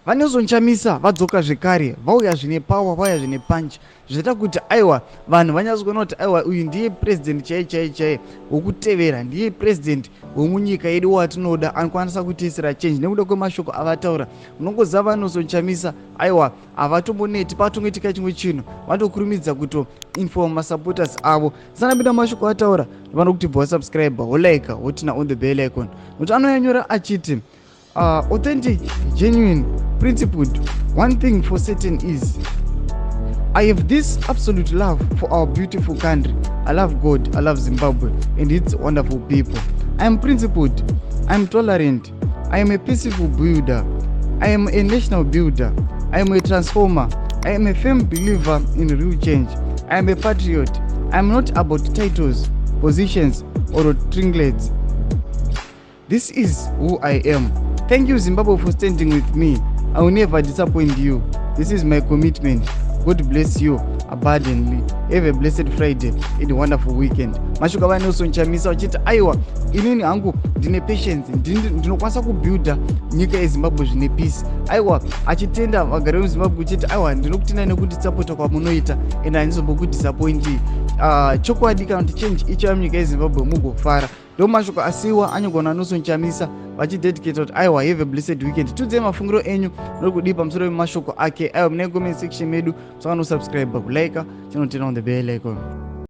VaNelson Chamisa vadzoka zvekare, vauya zvine power, vauya zvine punch, zvaita kuti aiwa vanhu vanyatso kuona kuti aiwa uyu ndiye president chaiye chaiye chaiye wokutevera, ndiye president wemunyika yedu watinoda, anokwanisa kutiisira change nekuda kwemashoko avataura. Unongoziva VaNelson Chamisa, aiwa havatomboneti, patongoitika chimwe chinhu vanotokurumidza kuto inform masupporters avo. Sanapinda mashoko ataura, ndivanoda kuti bva wasubscribe, wolike, woturn on the bell icon, nokuti anoyanyora achiti authentic, genuine, principled. One thing for certain is I have this absolute love for our beautiful country. I love God, I love Zimbabwe and its wonderful people. I am principled, I am tolerant, I am a peaceful builder, I am a national builder, I am a transformer, I am a firm believer in real change, I am a patriot. I am not about titles, positions or trinkets. This is who I am. Thank you, Zimbabwe, for standing with me. I will never disappoint you. This is my commitment. God bless you abundantly. Have a blessed Friday and a wonderful weekend. Mashoko aVaNelson Chamisa vachiti aiwa, inini hangu ndine patience, ndinokwanisa kubuilda nyika yeZimbabwe zvine peace. Aiwa, achitenda vagari vemuZimbabwe kuchiti aiwa, ndinokutenda nekundisapota kwamunoita and handizombokudisappointi. Chokwadi kana kuti change ichava munyika yeZimbabwe, mugofara. Ndo mashoko asiwa anyogona Nelson Chamisa vachidedicata kuti aiwa, have a blessed weekend. Tiudzei mafungiro enyu nori kudii pamusoro pemashoko ake aiwa mune comment section medu. Musakanganwa kusubscribe, kulike, chinoturn on the bell icon.